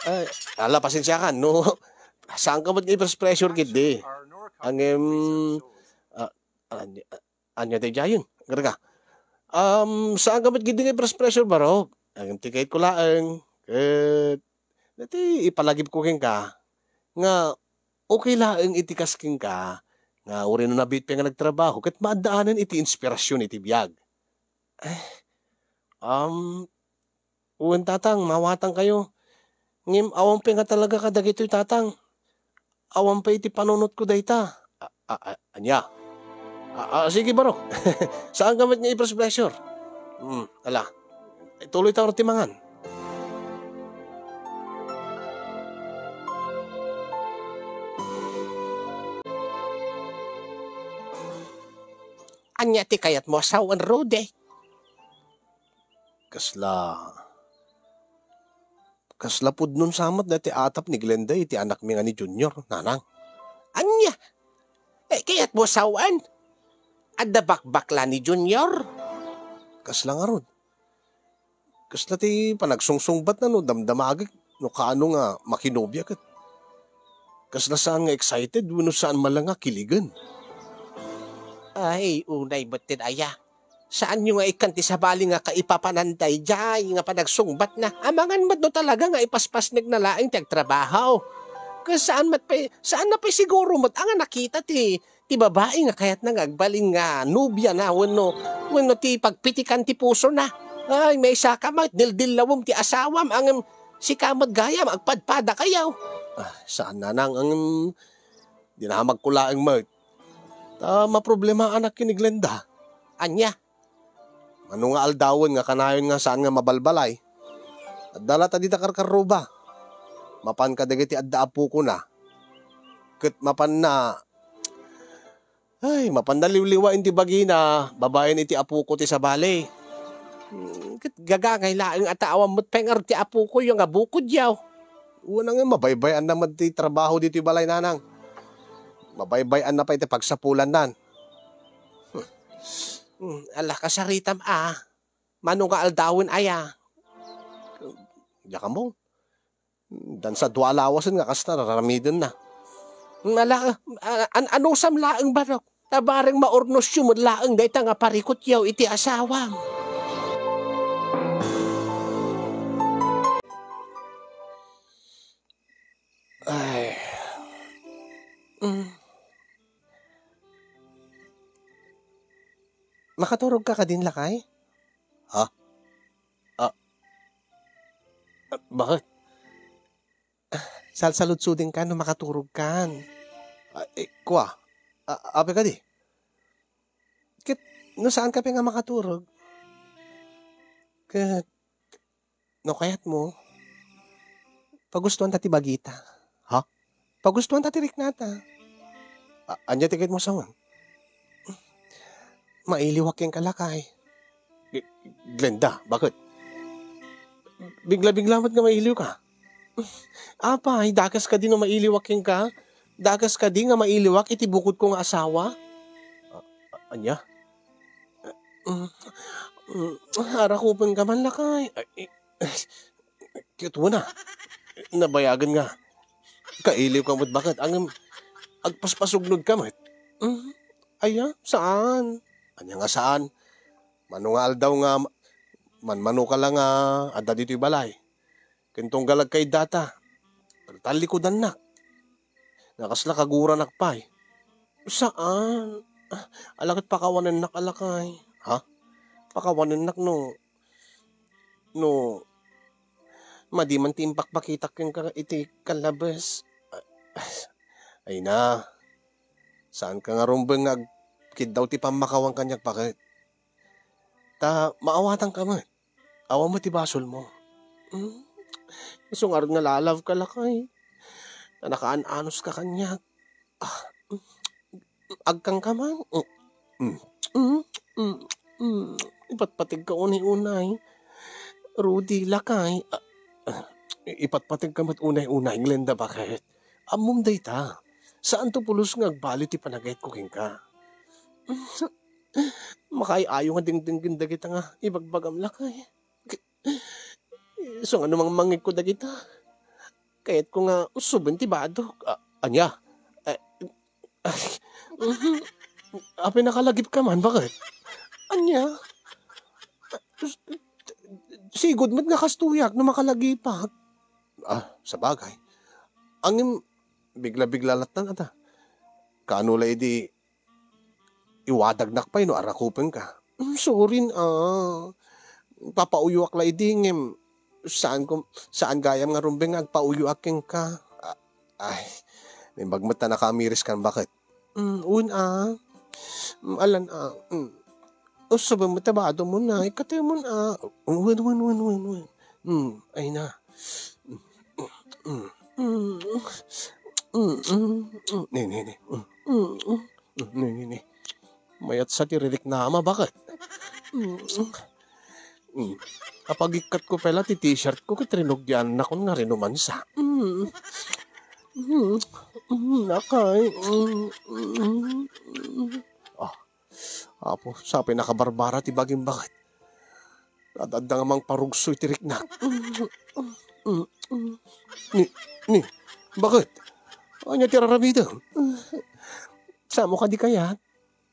Ay, ala, pasensiakan, no? Saanka met nga i-press-pressure ketdi. Ngem, ah, ania, ania daydiayen? Garga. Um, saanka met ketdi nga i-press-pressure, Barok. Ngem ti kayatko laeng, ket, dati ipalagipko kenka, nga okay laeng iti kas kenka, nga uray no nabiit pay nga nagtrabaho, ket maaddaanen iti inspirasyon iti biag. Eh, um, wen, Tatang, mawatangkayo. Ngem awan pay nga talaga kadagitoy, Tatang. Awan pay iti panunotko dayta. A-, a-, a-, ania? A-, a, sige, Barok. Saanka met nga i-press-pressure. Hmm, ala. Ituloy ta ti mangan. Ania ti kayatmo a sawen, Rudy? Kasla, kasla pudnon sa met daytoy atap ni Glenda iti anakmi nga ni Junior, nanang. Ania? Eh, kayatmo a sawen? Adda bakbakla ni Junior? Kasla ngarud. Kasla ti panagsungsungbatna no damdamagek no kaano nga makinobia ket kasla saan nga excited wenno saan man la nga kiligen. Ay, unay met ti aya. Saanyo nga ikkan ti sabali nga kaipapanan daydiay nga panagsungbatna? Amangan met no talaga nga ipaspasnekna laeng ti agtrabaho. Ket saan met pay, saanna pay siguro met a nga nakita ti, ti babai nga kayatna nga agbalin nga nobiana wenno, wenno ti pagpitikan ti pusona. Ay, maysa ka met, dildillawem ti asawam, ngem sika met gayam, agpadpadakayo. Ah, saan, nanang, ngem dinamagko laeng met. Ta maproblemaanak ken ni Glenda. Ania? Mano nga aldawen nga kanayon nga saan nga mabalbalay? Adda la ta dita karkarruba. Mapan kadagiti adda apokona. Ket mapanna, ay, mapanna liwliwaen ti bagina, babaen iti apoko ti sabali. Hmm, ket gagangay laeng a ta awan met pay ngarud ti apokoyo nga bukodyo. Wen, ngem mabaybay-anna met ti trabaho ditoy balay, nanang. Mabaybay-anna pay ti pagsapulannan. Hmm, ala, kasaritam a. Mano nga aldawen aya? Diak ammo. Dansa dua a lawasen nga kasta raramidenna. Hmm, ala, a-, an-, anusam laeng, Barok. Ta bareng maurnosyo met laeng dayta nga parikutyo iti asawam. Ay. Mm. Makaturogka kadin, lakay? Ha? Bakit? Salsaludsudenka no makaturogkan. Ah, eh, kua. Ah, apay kadi? Ket no saanka pay nga makaturog, ket no kayatmo, pagustuanta ti bagita. Ha? Pagustuanta ti riknata. A-, ania ti kayatmo a sawen? Mailiwak kenka, lakay. G-, Glenda, bakit? Bigla-bigla met nga mailiwka. Apay, dakes kadi no mailiwak kenka? Dakes kadi nga mailiwak iti bukodko nga asawa? A-, a-, ania? Mm, mm, arakupenka man, lakay. Ay, i-, Ket una, nabayagen nga kailiwka met, bakit? Ngem agpaspasugnodka met. Mm, aya, saan? Ania nga saan? Mano nga aldaw nga ma-, manmanoka la nga adda ditoy balay. Ken tunggal agkaiddata, taltalikudannak. Nga kasla kaguranak pay. Saan? Ah, ala ket pakawanennak a lakay. Ha? Pakawanennak no, no madi man ti impakpakitak kenka iti kallabes. Ah, ay na. Saanka nga rumbeng nga agkiddaw ti pammakawan kaniak, bakit? Ta maawatanka met. Awan met ti basolmo. Hmm? Isu ngarud nga lalabka, lakay. Ta nakaan-anuska kaniak. Ah, hmm. Agkanka man. Hmm. Hmm. Hmm. Hmm. Hmm. Ipatpategka unay-unay. Rudy, lakay. Ah, ah. Ipatpategka met unay-unay, Glenda, bakit? Ammom dayta. Saanto pulos nga agbali ti panagayatko kenka. Makaay-ayo nga dengdenggen dagita nga ibagbagam, lakay. Isu nga no mangmangngegko dagita, kayatko nga ussoben ti badok. A-, ania? Eh, ay, mhm. Apay nakalagipka man, bakit? Ania? Sigud met nga kastoyak no makalagipak. Ah, sabagay. Ngem, bigla-bigla lattan, ata. Kaano la idi iwadagnak pay no arakupenka? Mm, sorry, ah. Papauyuak la idi, ngem saan ko, saan gayam nga rumbeng nga agpauyuak kenka. Ah, ay, naimbag met ta nakaamiriskan, bakit? Mm, wen, ah. Mm, alan, ah. Mm. Ussoben met ta badom, ah. Ikkatemon, ah. Wen, wen, wen, wen, wen. Mm, ay na. Mm, mm, mm, mm, mm. Ni, ni, ni. Mm, mm, mm. Ni, ni, ni. Mayat sa ti ririknama, bakit? Mm, mm. Mm. Apagikkat ko pay la ti t-shirt ko ket rinugyanakon nga rinumansa. Mm. Mm. Mm, lakay. Mm, mm, mm. Ah, Apo, sa pay nakabarbara ti bagim, bakit? Ad-adda nga mangparugso iti riknak. Mm, mm, mm. Ni, ni, bakit? Ania ti raramidem? Samo kadi kayat?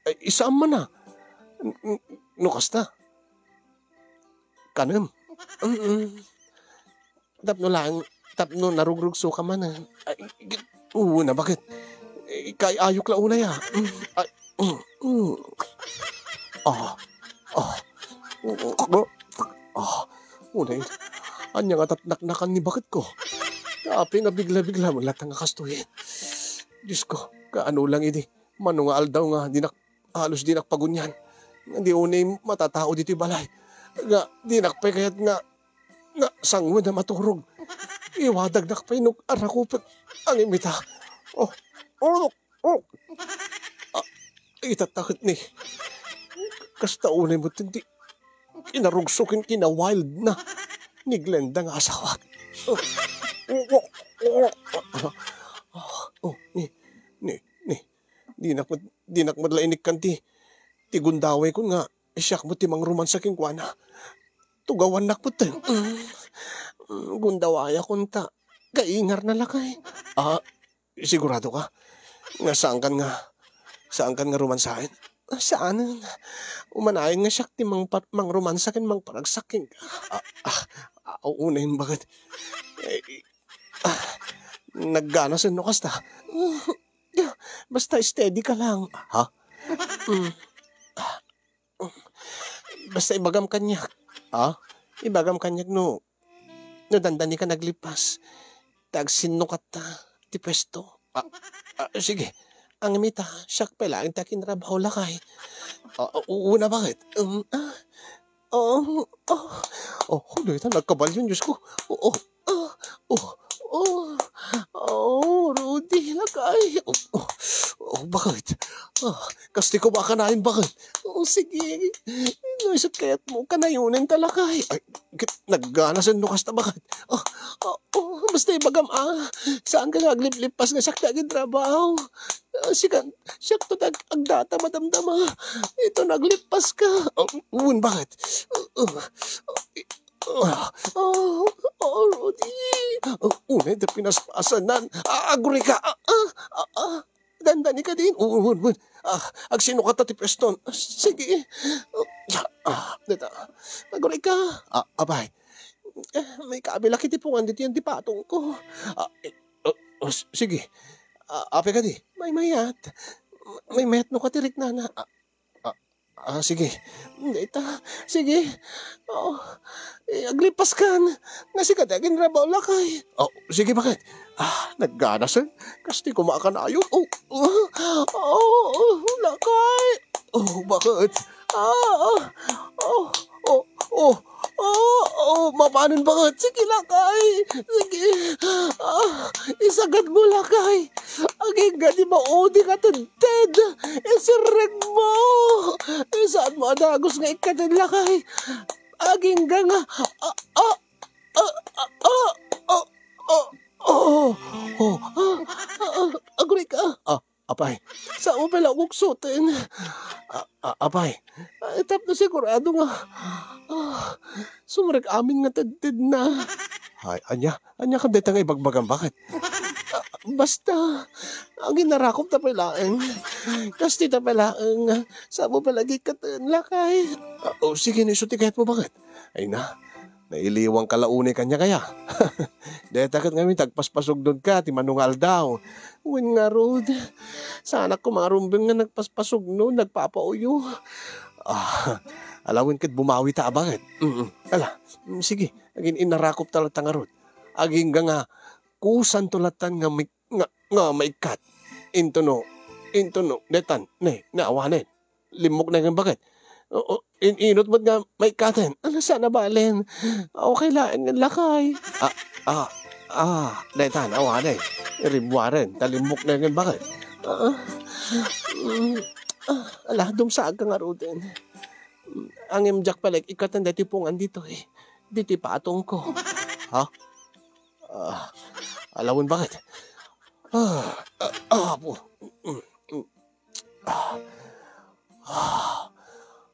Ay, saan man a. N-, n-, no kasta, kanem. Mm-mm. Tapno laeng, tapno narugrugsoka manen. Ay, g-, wen a, bakit? Eh, kaay-ayok la unay a. Mm, ay, mm, mm. Ah, ah, ah, unay. Ania nga tatnaknakan ni baketko? Apay nga bigla-bigla met latta nga kastoyen? Diosko, kaano lang idi? Mano nga aldaw nga dinak, halos dinak pagunian. Nga di unay matatao ditoy balay. Nga dinak pay kayat nga, nga sanguen a maturog. Iwadagnak pay no arakupek. Ngem ita. Oh, oh, oh. Ah, itatta ket ni. Kasta unay met ti kinarugso ken kinawild na ni Glenda nga asawak. Oh, oh, oh, oh. Ah, oh, ni, ni, ni. Dinak met, dinak met la inikkan ti, ti gundaway kon nga siak met ti mangromansa kenkuana. Tugawannak met. Mm, mm, gundawayakon ta kaingarna, lakay. Ah, sigurado ka? Nga saankan nga, saankan nga romansaen? Saan? Umanayon nga siak ti mangpa-, mangromansa ken mangparagsak kenka. Ah, ah, ah, unayen, bakit? Eh, ah, nagganasen no kasta. Basta steady ka lang. Ha? Mm. Basta ibagam kaniak. Ha? Ibagam kaniak no no dandani ka naglippas, ta agsinnukatta ti puesto. Ah, ah, sige. Ngem ita, siak pay laeng ti akinrabaho, lakay. Ah, ah, una, bakit? Um, ah, oh, oh, oh, dayta, nagkabalyon, Diyos ko. Oh, oh, ah, oh, oh, oh, Rudy, lakay. Oh, oh, oh, bakit? Ah, kasti ko ba kanayon, bakit? Oh, sige. No, isu't kayatmo, kanayonen ta, lakay. Ay, ket nagganasen no kasta, bakit? Ah, ah, oh, basta ibagam, ah, saanka nga agliplippas nga siak ti aginrabaho. Ah, sikan, siakto ti ag-, agdata, madamdama. Ita, naglippas ka. Ah, wen, bakit? Ah, ah, ah, ah, Rudy. Ah, unay ta pinaspasanan. Ah, agurayka. Ah, ah, ah, ah. Dandani kadin. Wen, wen, wen. Ah, agsinnukatta ti pueston. Sige. Ah, deta. Agurayka. Ah, apay. Eh, maikaabilak iti pungan ditoy ti patongko. Ah, eh, oh, oh, s-, sige. Ah, apay kadi. Maymayat. Maymayat no katiriknana. Ah, ah, ah, sige. Dayta. Sige. Oh, eh, aglipaskan. Nga sika ti aginrabaho, lakay. Oh, sige, bakit? Ah, nagganasen. Kasti ko makanayon. Oh, oh, oh, oh, lakay. Oh, bakit? Ah, ah, oh, oh, oh, oh, oh, mapanon, bakit? Sige, lakay. Sige. Ah, isagad mo, lakay. Agingga ti maudi nga tedted. Isirrek mo. Saan mo a dagus nga ikkaten, lakay. Agingga nga, ah, ah, ah, ah, ah, ah, ah, oh, oh, ah, ah, ah, agurayka. Ah, apay, sao pay la ukuksoten. Ah, ah, apay, ah, tapno sigurado nga, ah, sumrek amin nga tedtedna. Ay, ania, ania kan dayta nga ibagbagam, bakit? Ah, basta, aginarakop ta pay laeng. Kasti ta pay laeng. Sao pay la ikkaten, lakay. Ah, oh, sige, no isu ti kayatmo, bakit? Ay na, nailiwangka la unay kaniak aya. Dayta ket ngamin, agpaspasugnodka ti mano nga aldaw. Wen ngarud, saanak koma nga rumbeng nga nagpaspasugnod, nagpapauyo. Ah, ala wen ket bumawita a, bakit? Mm, ala, mm, sige, agin-inarakopta latta ngarud. Agingga nga, kusanto lattan nga mi-, nga, nga maikkat. Intono, intono, detan, ne, ne, awanen. Limmuknengen, bakit? O, o, in-inut met nga maikkaten. Ala, saan a balen? Okay laeng, lakay. Ah, ah, ah, daytan, awanen. Irimmuaren, ta limmuknengen, bakit? Ah, mm, ah, ala, dumsaagka ngaruden. Ngem diak pay la ikkaten daytoy pungan ditoy. Ditoy patongko. Ha? Ah, ala wen, bakit? Ah, ah, ah, apo. Mm, mm. Ah. Ah.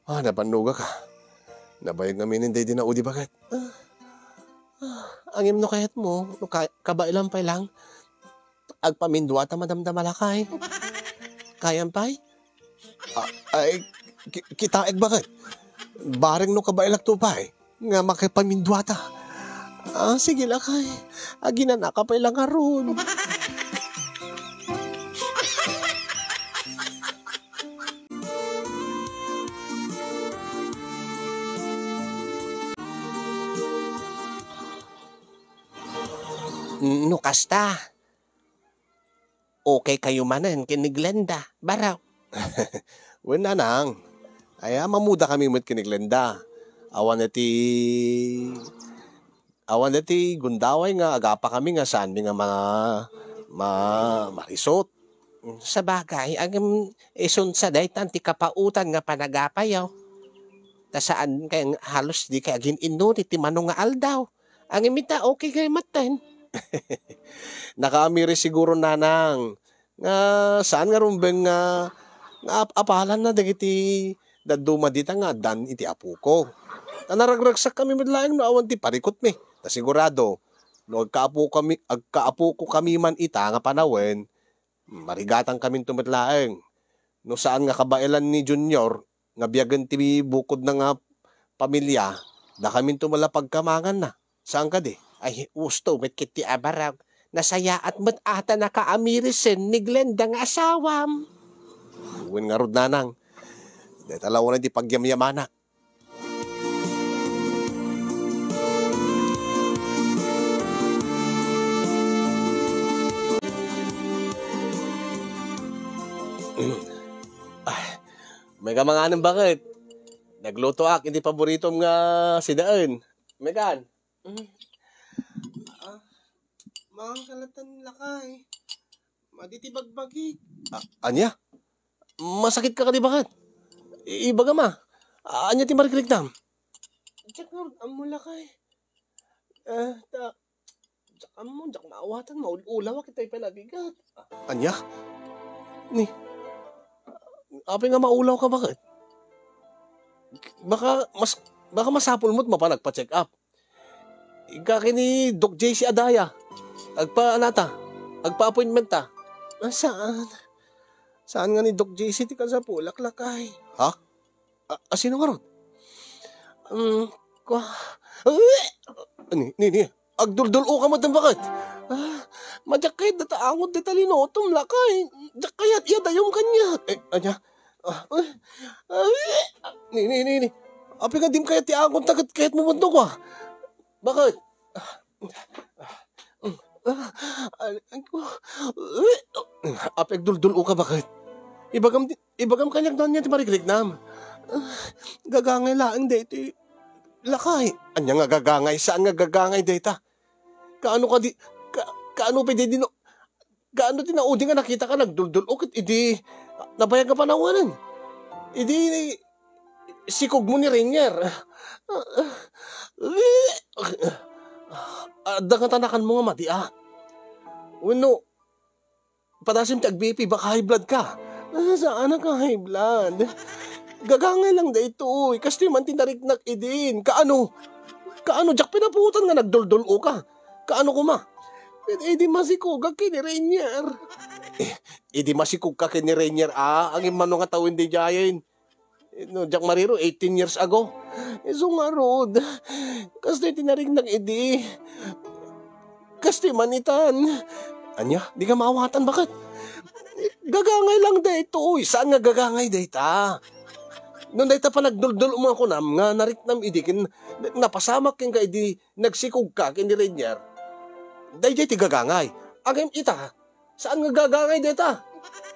Ah, napannogak, ah. Nabayag ngamin daydi naudi, bakit? Ah. Ah, ngem no kayatmo, no ka-, kabaelan pay lang, agpaminduata, madamdama, lakay. Kayam pay? Ah, ay, ki-, kitaek, bakit? Bareng no kabaelakto pay nga makipaminduata. Ah, sige, lakay. Aginanaka pay la ngarud. No kasta, okay kayo manen ken ni Glenda, barok? Wen, nanang. Ay, a, mamudakami met ken ni Glenda. Awan ti, awan ti gundaway nga agapakami nga saanmi nga ma-, ma-, marisot. Sabagay, agim-, isun sa daytan ti kapaotan nga panagapayo. Ta saan kay halos di kay agin-innuri ti mano nga aldaw. Ngem ita, okay kay matten. Nakaamiris siguro, nanang, nga saan nga rumbeng nga, nga ap-apalanna dagiti dadduma dita nga addan iti apoko. Ta naragsakkami met laeng no awan ti parikutmi. Ta sigurado, no agkaapokami, agkaapokokami man ita nga panawen, marigatangkaminto met laeng. No saan nga kabaelan ni Junior nga biagen ti bukodna nga pamilia, dakaminto met la pagkamanganna. Saan kadi? Ay, usto met ket ti abarag. Nasayaat met a ta nakaamirisen ni Glenda nga asawam. Wen ngarud, nanang. Dayta la unay ti pagyamyamanak. Mega manganem, baket. Naglutoak iti paboritom nga sidaen. Megan. Mm. Ah, mangan ka latta, lakay. Madi ti bagbagik. Ah, ania? Masakit ka kadi, baket? I-, ibagam a. Ah, ania ti marikriknam? Diak ngarud ammo, lakay. Ah, ta, diak ammo, diak maawatan, maul-ulawak itay pay labigat. Ania? Ni, apay nga maulawka, baket? Baka mas, baka masapul met mapan agpa-check up. Ikka ken ni Doc J C Adaya. Agpa-, anata? Agpa-appointment ta. Ah, saan? Saan nga ni Doc J C ti kasapulak, lakay? Ha? A, a, sino ngarud? Um, kwa-, ni, ni, ni, agduldul-o ka met, baket? Ah, madiak kayat data angot data linutom, lakay. Diak kayat iyadayom kaniak. Eh, ania? Ah, eh, ah, ni, ni, ni, ni. Apay nga dim kayat ti angot ta ket kayat mo met no kwa? Baket? Ah, ah, ah, ah, apay agduldul-o ka, baket? Ibagam ti, ibagam kaniak no ania ti marikriknam. Ah, gagangay laeng daytoy, lakay. Ania nga gagangay? Saan nga gagangay dayta? Kaano kadi, ka-, kaano pay di, di no, kaano ti naudi nga nakitaka nagduldul-o ket idi nabayag nga panawen? Idi sikogmo ni Rainier. Adda nga tanakanmo nga madi a. Wenno, padasem ti ag-B P, baka high blood ka. Ah, saanak a high blood. Gagangay lang daytoy. Kastoy man ti nariknak idin. Kaano? Kaano, diak pinapuotan nga nagduldul-o ka? Kaano koma? Ket idi masikogak ken ni Rainier. Eh, idi masikogka ken ni Rainier, a, agimmanong a tawen daydiayen. No, diak mariro, eighteen years ago. Isu ngarud, kastoy ti nariknak idi. Kastoy man itan. Ania, dika maawatan, baket? Gagangay lang daytoy, saan nga gagangay dayta? No dayta panagduldul-o nga kunam nga nariknam idi ken napasamak kenka idi nagsikogka ken ni Rainier, daydiay ti gagangay. Agim ita, saan nga gagangay dayta?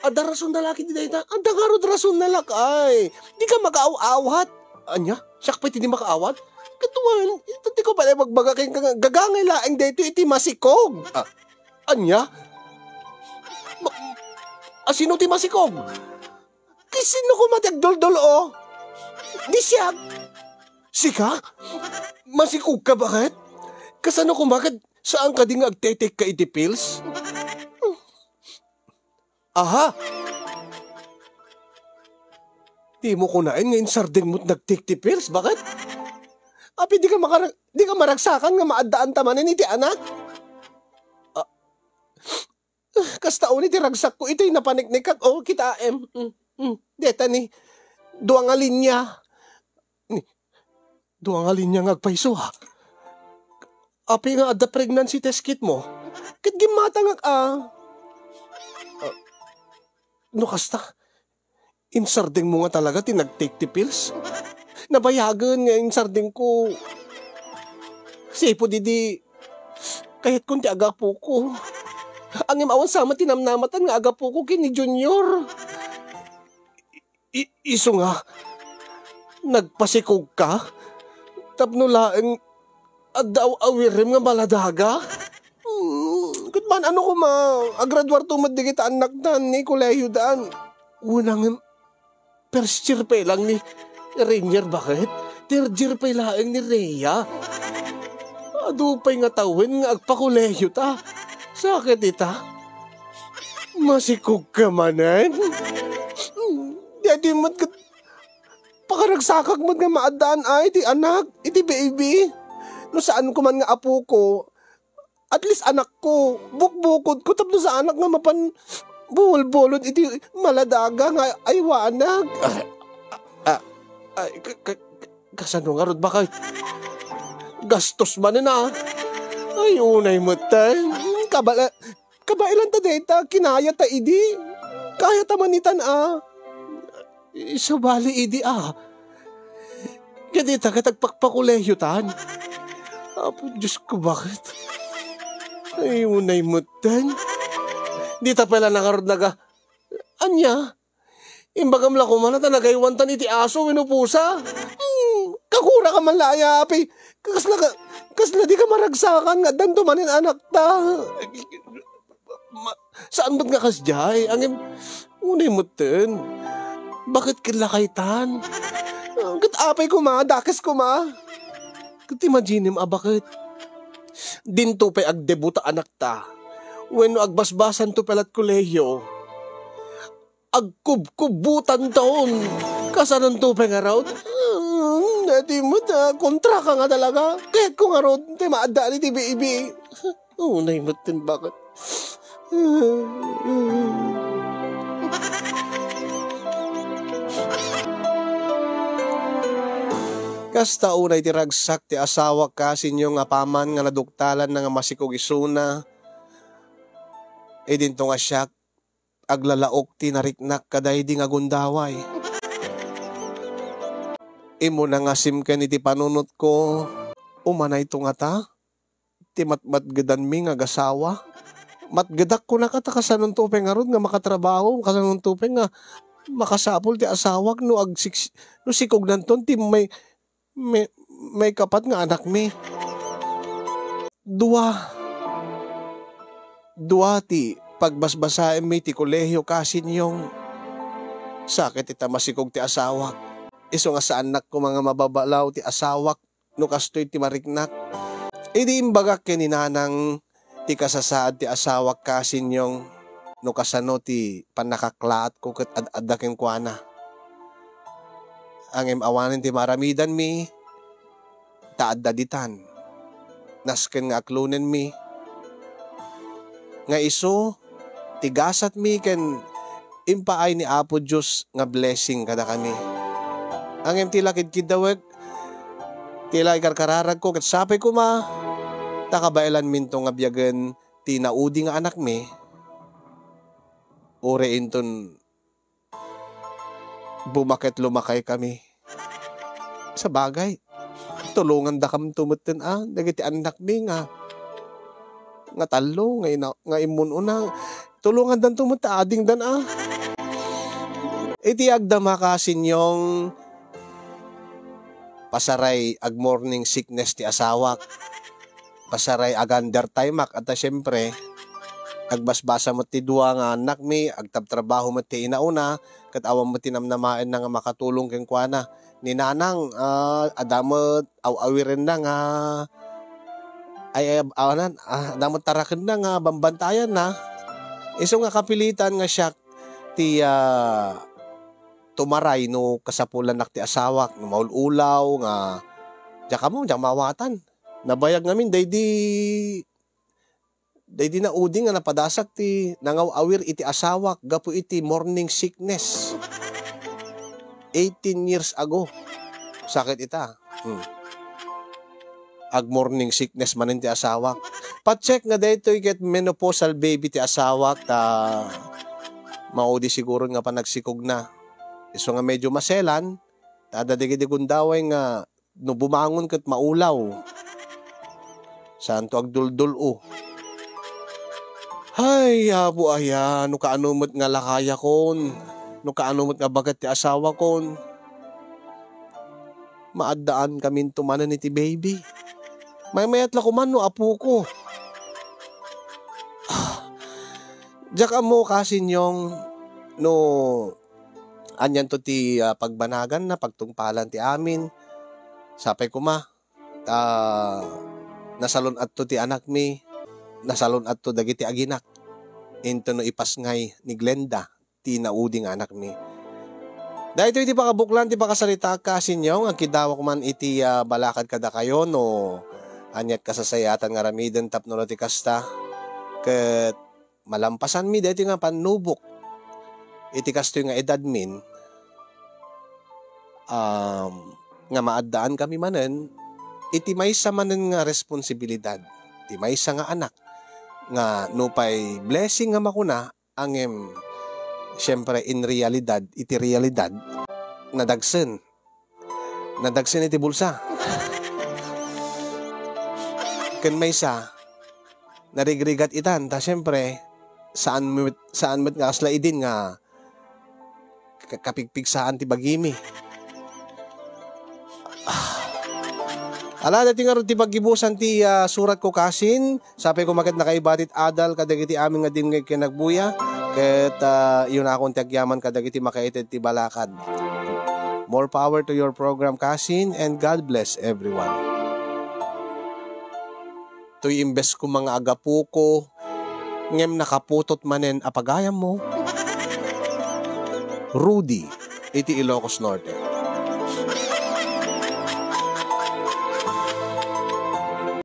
Adda rason da la ketdi dayta. Adda ngarud rason na, lakay. Dika makaaw-awat. Ania? Siak pay ti di makaawat? Ket wen, ita ti ko pala ibagbaga kenka nga gagangay laeng daytoy iti masikog. Ah, ania? Ma-, a, sino ti masikog? Ket sino koma ti agduldul-o? Di siak. Sika? Masikogka, baket? Kasano koma ket saan kadi nga agtetek ka iti pills? Aha! Dimo kunaen nga insardeng mo't nagtek ti pills, baket? Apay, dika makara-, dika maragsakan nga maaddaanta manen iti anak? Ah, kasta unay ti ragsakko iti napaniknikak. O, kitaem. Mm, mm. Deta ni, dua nga linia. Ni, dua nga linia nga agpayso, ha? Apay nga adda pregnancy test kit mo? Ket gimmatangak, a. Ah, no kasta, insardengmo nga talaga ti nagtake ti pills? Nabayagen nga insardengko. Sipud idi kayatkon ti agapoko. Ngem awan sa met ti namnamatan nga agapoko ken ni Junior. I-, isu nga, nagpasikogka? Tapno laeng adda aw-, awirem nga maladaga? Hmm, ket man, ano koma, agraduarto met dagiti annakdan ni kolehiodan. Unay ngem, first year pay lang ni Rainier, baket? Third year pay laeng ni Rhea. Adu pay nga tawen nga agpakolehiota. Sakit ita. Masikogka manen? Daytoy met ket pakaragsakak met nga maaddaan ay ti anak, iti baby. No saanko man nga apoko, at least anakko, bukbukodko tapno saanak nga mapan bulbulod iti maladaga nga aywanag. Ah, ah, ay, ka-, ka-, ka-, kasano ngarud, baket? Gastos manen, a. Ay, unay met, eh. Kabala-, Kabaelanta dayta, kinayata idi. Kayata man itan, a. Isu bali idi, a. Ket ita ket agpakpakolehiotan. Apo Diosko, baket? Ay, unay metten. Dita pay la ngarud naga-, ania? Imbagam la koma ta nagaywantan iti aso wenno pusa. Hmm, kakura ka man la aya, apay. Kasla ka, kasla di ka maragsakan nga addanto manen anakta. Ma-, saan met nga kasdiay? Angem, unay metten. Baket ket lakaytan. Ket apay koma, dakes koma. Ket imaginem a baket. Dinto pay agdebuta anakta. Wenno agbasbasanto pay la't kolehiyo. Agkubkubutanton. Kasanonto pay ngarud? Hmm, dati met, ah, kontra ka nga talaga. Kayatko ngarud, ti maaddaan iti baby. Unay met ten baket. Kasta unay ti ragsak ti asawak, kasinyo, nga apaman nga naduktalanna nga masikog isuna, idinto nga siak, aglalaok ti nariknak kadaydi nga gundaway. Immuna nga simken iti panunotko, umanayto ngata ti matmatgedanmi nga agasawa. Matgedak, kunaka, ta kasanonto pay ngarud nga makatrabaho, kasanonto pay nga makasapul ti asawak no agsiks-, no sikognanton ti may, may, maikapat nga anakmi. Dua. Dua ti pagbasbasaenmi ti kolehio, kasinyong. Sakit ita masikog ti asawak. Isu nga saannak koma nga mababalaw ti asawak no kastoy ti mariknak. Idi imbagak ken ni Nanang ti kasasaad ti asawak, kasinyong, no kasano ti pannakaklaatko ket ad-adda kenkuana. Ngem awanen ti maaramidanmi, ta adda ditan. Nasken nga aklonenmi nga isu ti gasatmi ken impaay ni Apo Dios nga blessing kadakami. Ngem ti la kidkiddawek, ti la ikarkararagko ket sapay koma ta kabaelanminto nga biagen ti naudi nga anakmi, uray inton bumaket lumakaykami. Sabagay, tulongandakamto metten a, dagiti annakmi nga, nga tallo, nga ina-, nga immun-una. Tulongandanto met ta adingdan a. Iti agdama, kasinyong, pasaray ag-morning sickness ti asawak. Pasaray ag-undertimeak, ata siempre, agbasbasa met ti dua nga annakmi, agtabtrabaho met ti inauna, ket awan met ti namnamaenna nga makatulong kenkuana. Ni Nanang, ah, adda met aw-awirenna nga, ay, ay, awanan, ah, adda met tarakenna nga bambantayanna. Isu nga kapilitan nga siak ti, ah, tumaray no kasapulanak ti asawak, no maul-ulaw nga, diak ammo, diak maawatan. Nabayag ngamin daydi, daydi naudi nga napadasak ti nangaw-awir iti asawak gapu iti morning sickness. Eighteen years ago. Sakit ita. Hmm. Ag-morning sickness manen ti asawak. Pa-check nga daytoy ket menopausal baby ti asawak, ta maudi siguro nga panagsikogna. Isu nga medyo maselan, ta adda dagiti gundaway nga no bumangon ket maulaw. Saanto agduldul-o. Hay, Apo aya, no kaano met nga lakayakon, no kaano met nga baket ti asawakon. Maaddaankaminto manen iti baby. Maymayat la koman no apoko. Ah, diak ammo, kasinyong, no anianto ti, ah, pagbanaganna, pagtungpalan ti amin. Sapay koma, ta nasalun-atto ti anakmi, nasalun-atto dagiti aginak. Intono ipasngay ni Glenda ti naudi nga anakmi. Daytoy ti pakabuklan ti pakasaritaak, kasinyong, agkidawak man iti, ah, balakad kadakayo no aniat kasasayaatan nga aramiden tapno no ti kasta. Ket malampasanmi daytoy nga pannubok iti kastoy nga edadmin, um, nga maaddaankami manen iti maysa manen nga responsibilidad, ti maysa nga anak, nga nupay blessing nga makuna, ngem, siempre, in realidad, iti realidad, nadagsen. Nadagsen iti bulsa. Ken maysa, narigrigat itan, ta siempre, saan met, saan met nga kasla idin nga ka-, kapigpigsaan ti bagimi. Ah. Ala, daytoy ngarud ti paggibusan ti, ah, suratko, kasin. Sapay ko met nakaibatit adal kadagiti amin nga dimngeg ken agbuya, ket, ah, iyunakon ti agyaman kadagiti makaited ti balakad. More power to your program, kasin, and God bless everyone. Toy imbes ko mga agapuko, ngem nakaputot manen a pagayammo. Rudy, iti Ilocos Norte.